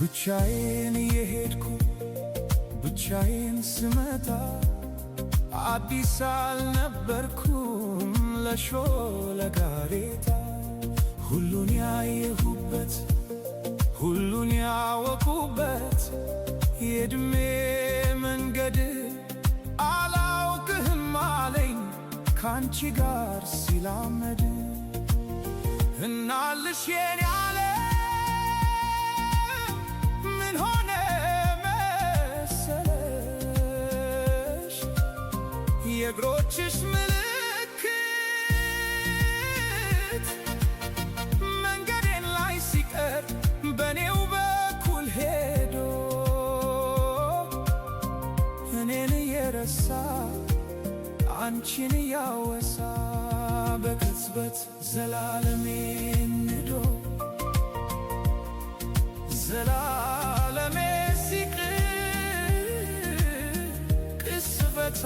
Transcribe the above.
ብቻዬን እየሄድኩ ብቻዬን ስመጣ፣ አዲስ አልነበርኩም ለሾለ ጋሬጣ። ሁሉን ያየሁበት፣ ሁሉን ያወቁበት የዕድሜ መንገድ አላውቅህም አለኝ ካንቺ ጋር ሲላመድ። እናልሽ የኔ ዓለም፣ ምን ሆነ መሰለሽ፣ የእግሮችሽ ምልክት መንገዴን ላይ ሲቀር በኔው በኩል ሄዶ፣ እኔን እየረሳ አንቺን እያወሳ፣ በቅጽበት ዘላለሜን ንዶ፣ ዘላለሜ ሲቅር ቅጽበታ።